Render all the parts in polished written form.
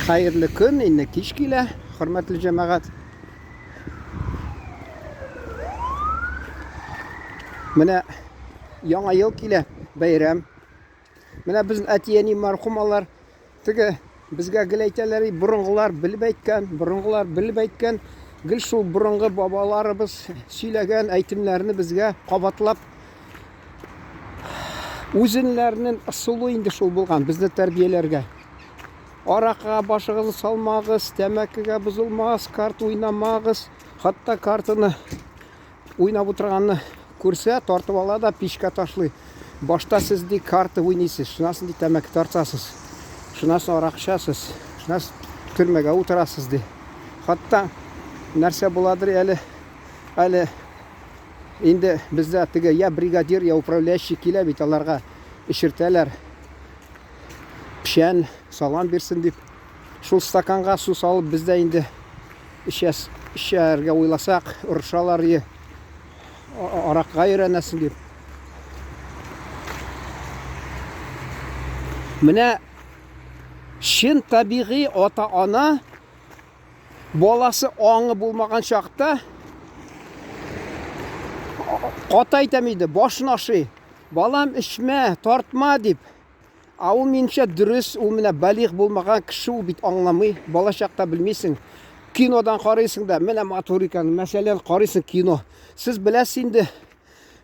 Хәерле көн, инде кич килә, хөрмәтле җәмәгать. Менә яңа ел килә, бәйрәм. Менә безнең әти-әни мәрхүм алар теге безгә гел әйтәләр, борынгылар белеп әйткән, борынгылар белеп әйткән, гел шул борынгы бабаларыбыз сөйләгән әйтемнәрне безгә кабатлап үзеннәренең ысулы инде шул булган безне тәрбияләргә. Аракыга башыгызны салмагыз, тәмәкегә бозылмагыз, карта уйнамагыз. Хәтта картаны уйнап утырганны күрсә, тартып ала да пичкә ташлый. Башта сез ди карта уйныйсыз, шуннан соң ди тәмәке тартасыз. Шуннан соң аракы эчәсез, шуннан соң төрмәгә утырасыз ди. Хәтта нәрсә буладыр әле, әле инде бездә теге я бригадир, я управляющий килә бит, аларга эчертәләр. Печән, салам бирсен дип. Шул стаканга су салып без дә инде эчәс, эчәргә уйласак, орышалар и аракыга өйрәнәсең дип. Менә чын табигый ата-ана баласы аңы булмаган чакта каты әйтәм иде, башын ашый. Балам, эчмә, тартма дип. Ә ул минемчә дөрес, ул менә балигъ булмаган кеше ул бит аңламый, бала чакта белмисең. Кинодан карыйсың да, менә матур икән, мәсәлән, карыйсың кино. Сез беләсез инде,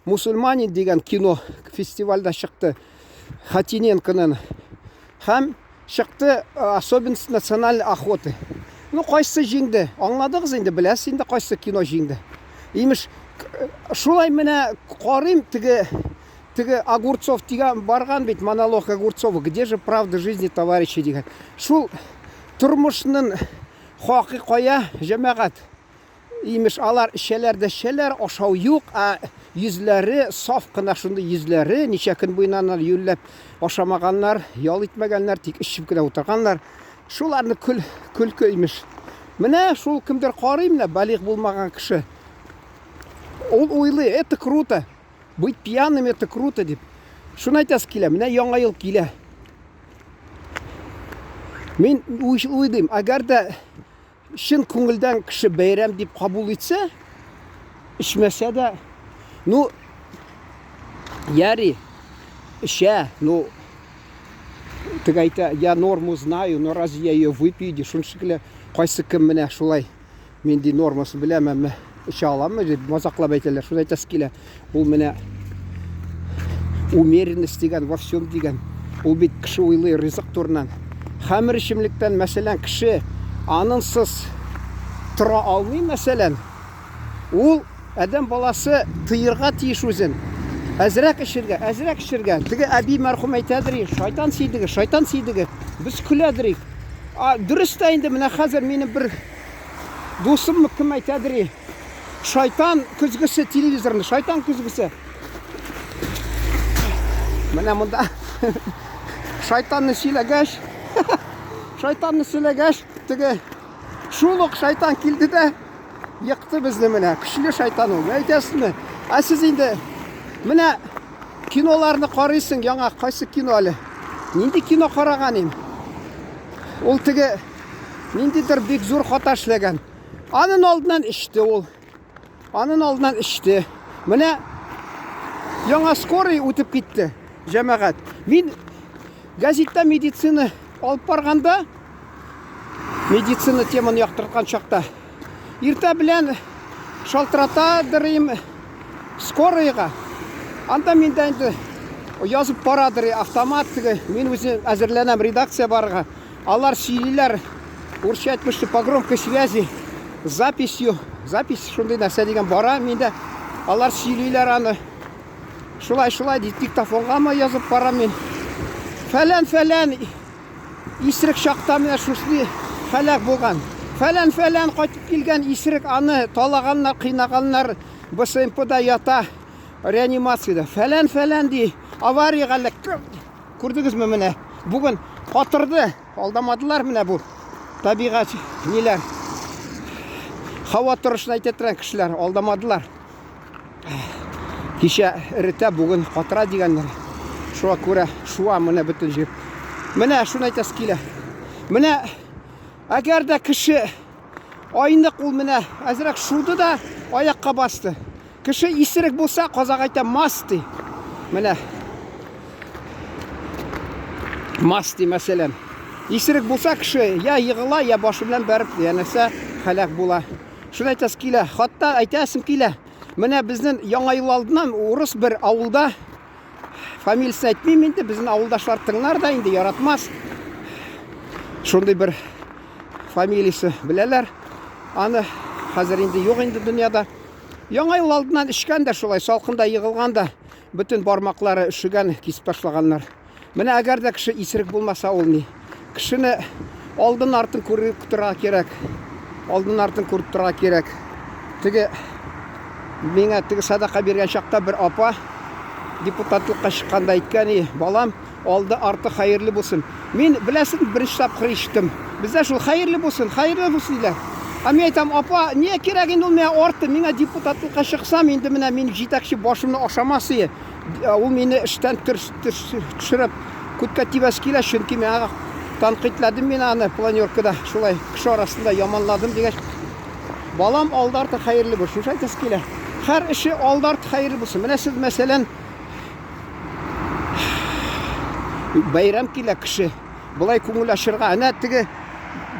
Мусульманин дигән кино фестивальдә чыкты. Хатиненконың. Һәм чыкты особенность национальной охоты. Ну, кайсы җиңде? Аңладыгыз инде, беләсез инде кайсы кино җиңде. Имеш, шулай менә карыйм теге теге Огурцов дигән барган бит монолог Огурцова, где же правда жизни, товарищи дигән. Шул тормышның хакы кая, җәмәгать? Имеш, алар эчәләр дә эчәләр, ашау юк, ә йөзләре саф кына шундый йөзләре, ничә көн буена алар юньләп ашамаганнар, ял итмәгәннәр, тик эчеп кенә утырганнар. Шуларны көл, көлке имеш. Менә шул кемдер карый менә балигъ булмаган кеше. Ул уйлый, это круто. Быть пьяным это круто дип. Шуны әйтәсе килә, менә яңа ел килә. Мин уйлыйм, әгәр дә чын күңелдән кеше бәйрәм дип кабул итсә, эчмәсә дә, ну, яри, эчә, ну, теге әйтә, я норму знаю, но разве я ее выпью, ди, шуны шикелле, кайсы кем менә шулай Мин ди нормасын беләм, әмма эчә аламмы дип мазаклап әйтәләр. Шуны әйтәсе килә. Ул менә умеренность дигән во всем дигән. Ул бит кеше уйлый ризык турыннан. Хәмер эчемлектән, мәсәлән, кеше анынсыз тора алмый, мәсәлән. Ул адәм баласы тыерга тиеш үзен. Әзрәк эчергә, әзрәк эчергә. Теге әби мәрхүм әйтәдер, шайтан сидеге, шайтан сидеге. Без көләдер. А, дөрес тә инде, менә хәзер минем бер дусыммы кем әйтәдер, шайтан көзгесе телевизорны, шайтан көзгесе. Менә монда шайтанны сөйләгәч, шайтанны сөйләгәч, теге шул ук шайтан килде дә екты безне менә. Көчле шайтан ул. Әйтәсезме? Ә сез инде менә Киноларны карыйсың, яңа кайсы кино әле? Нинди кино караган им? Ул теге ниндидер бик зур хата эшләгән. Анын алдыннан эчте ул. Анын алдыннан эчте. Менә яңа скорый үтеп китте, җәмәгать. Мин газетта медицина алып барганда, медицина теманы яктырткан чакта, Иртә белән шалтыратадыр им скорыйга. Анда миндә инде язып барадыр автомат теге. Мин үзем әзерләнәм редакция барырга. Алар сөйлиләр, урысча әйтмешли, по громкой связи, записью. Запись шундый нәрсә дигән бара миндә. Алар сөйлиләр аны. Шулай, шулай дип диктофонгамы язып барам мин. Фәлән, фәлән. Исерек чакта менә шушындый һәлак булган. Фәлән-фәлән кайтып килгән исерек, аны талаганнар, кыйнаганнар, БСМПда ята, реанимациядә. Фәлән-фәлән ди, авариягә эләкте. Күрдегезме менә? Бүген катырды, алдамадылар менә бу табигать ниләр. Һава торышын әйтә торган кешеләр алдамадылар. Кичә эретә, бүген катыра дигәннәр. Шуңа күрә шуа менә бөтен җир. Менә шуны әйтәсе килә. Менә Әгәр дә кеше айнык ул менә әзрәк шуды да аякка басты. Кеше исерек булса, казак әйтә мас ди. Менә. Мас ди, мәсәлән. Исерек булса кеше я егыла, я башы белән бәреп, я нәрсә һәлак була. Шуны әйтәсе килә. Хатта әйтәсем килә. Менә безнең Яңа ел алдыннан урыс бер авылда фамилиясен әйтмим инде, безнең авылдашлар тыңлар да инде яратмас. Шундый бер фамилиясе беләләр. Аны хәзер инде юк инде дөньяда. Яңа ел алдыннан эчкән дә шулай, салкында егылган да, бөтен бармаклары өшегән, кисеп ташлаганнар. Менә әгәр дә кеше исерек булмаса, ул ни? Кешене алдын артын күреп торырга кирәк. Алдын артын күреп торырга кирәк. Теге миңа теге садака биргән чакта бер апа депутатлыкка чыкканда әйткән, "И, балам, Алды арты хәерле булсын. Мин, беләсең, беренче тапкыр ишеттем. Бездә шул хәерле булсын, хәерле булсын диләр. Ә мин әйтәм, апа, нигә кирәк инде ул миңа арты? Миңа депутатлыкка чыксам, инде менә мин җитәкче башымны ашамас ие. Ул мине эштән төшереп, күткә тибәс килә, чөнки миңа тәнкыйтьләдем мин аны планеркада, шулай кеше арасында яманладым дигәч, балам, алды арты хәерле булсын. Шушы әйтәсе килә. Һәр эше алды арты хәерле булсын. Менә сез, мәсәлән, Бәйрәм килә кеше. Болай күңел ачырга. Әнә теге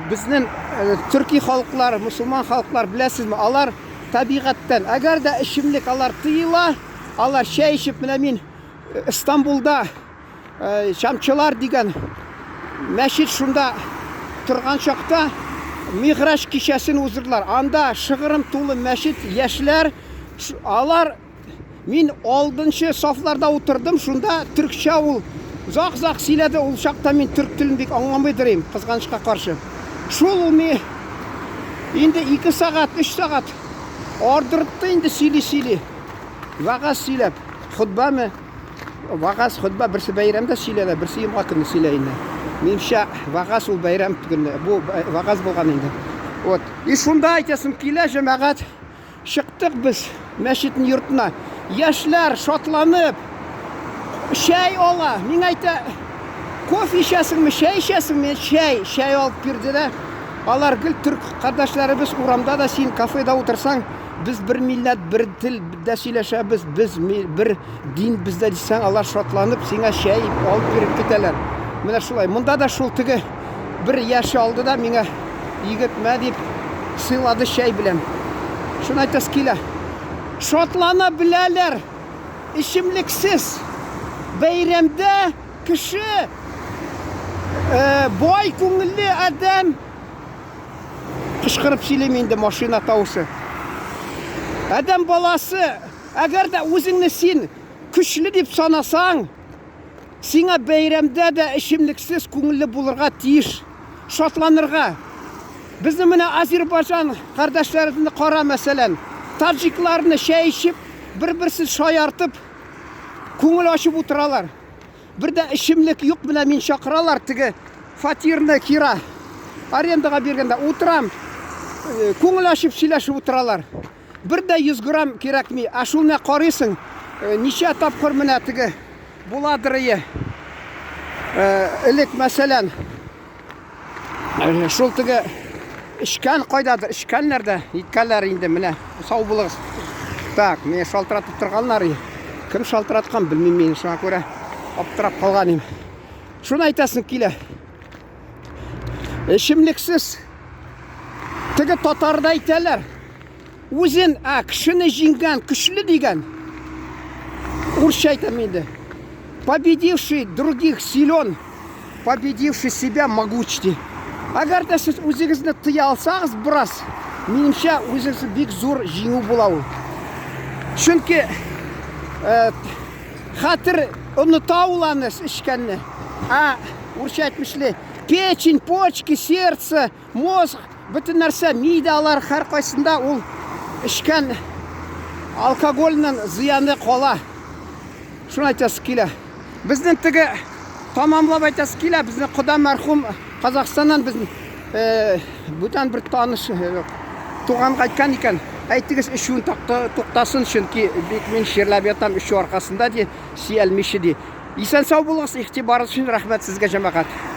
безнең э, төрки халыклар, мусульман халыклар беләсезме, алар табигатьтән. Әгәр дә эчемлек алар тыела, алар чәй эчеп, менә мин э, Истанбулда э, Чамчылар дигән мәчет шунда торган чакта Миграч кичәсен уздырдылар. Анда шыгрым тулы мәчет, яшьләр, алар Мин алдынчы сафларда утырдым, шунда төркчә ул озак-озак сөйләде, ул чакта мин төрк телен бик аңламыйдыр идем, кызганычка каршы. Шул ул ми инде 2 сәгать, 3 сәгать ардыртты инде сөйли-сөйли. Вәгазь сөйләп, хотбамы? Вәгазь, хотба берсе бәйрәмдә сөйләнә, берсе йомга көнне сөйлә инде. Минемчә, вәгазь ул бәйрәм көнне, бу вәгазь булган инде. Вот. И шунда әйтәсем килә, җәмәгать, Чыктык без мәчетнең йортына. Яшьләр шатланып чәй ала. Миңа әйтә, кофе эчәсеңме, чәй эчәсеңме? Чәй, чәй алып бирде дә. Алар гел төрк кардәшләребез урамда да син кафеда утырсаң, без бер милләт, бер тел дә сөйләшәбез, без бер дин бездә дисәң, алар шатланып сиңа чәй алып биреп китәләр. Менә шулай. Монда да шул теге Бер яше алды да миңа егет мә дип сыйлады чәй белән. Шуны әйтәсе килә. Шатлана беләләр. Эчемлексез бәйрәмдә кеше э, бай күңелле адәм кычкырып сөйлим инде машина тавышы. Адәм баласы, әгәр дә үзеңне син көчле дип санасаң, Сиңа бәйрәмдә дә эчемлексез күңелле булырга тиеш. Шатланырга. Безнең менә Азербайҗан кардәшләребезне кара, мәсәлән. Таджикларны чәй эчеп, бер-берсен шаяртып, күңел ачып утыралар. Бер дә эчемлек юк, менә мин чакыралар теге фатирны кира арендага биргәндә утырам, э, күңел ачып сөйләшеп утыралар. Бер дә 100 грамм кирәкми. Ә шул менә карыйсың, э, ничә тапкыр менә теге буладыр ие. Э, элек, мәсәлән, э, шул теге эчкән кайдадыр, эчкәннәр дә, ниткәннәр инде менә. Сау булыгыз. Так, менә шалтыратып торганнар. Кем шалтыраткан белмим мин, шуңа күрә аптырап калган идем. Шуны әйтәсем килә. Эчемлексез. Теге татарда әйтәләр. Үзен, ә, кешене җиңгән, көчле дигән. Урысча әйтәм инде. Победивший других силен, победивший себя могуч ди. Әгәр дә сез үзегезне тыя алсагыз бераз, минемчә, үзегез бик зур җиңү була ул. Чөнки э, хәтер оныта ул аны эчкәнне. Ә урысча әйтмешли, печень, почки, сердце, мозг, бөтен нәрсә, ми дә алар һәркайсында ул эчкән алкогольнең зыяны кала. Шуны әйтәсе килә. Безнең теге тамамлап әйтәсе килә, безнең кода мәрхүм Казахстаннан безнең э, бүтән бер таныш э, туган кайткан икән. Әйтегез, эчүен туктасын, чөнки бик мин чирләп ятам эчү аркасында ди, сөялмичә ди. Исән сау булыгыз, игътибарыгыз өчен рәхмәт сезгә, җәмәгать.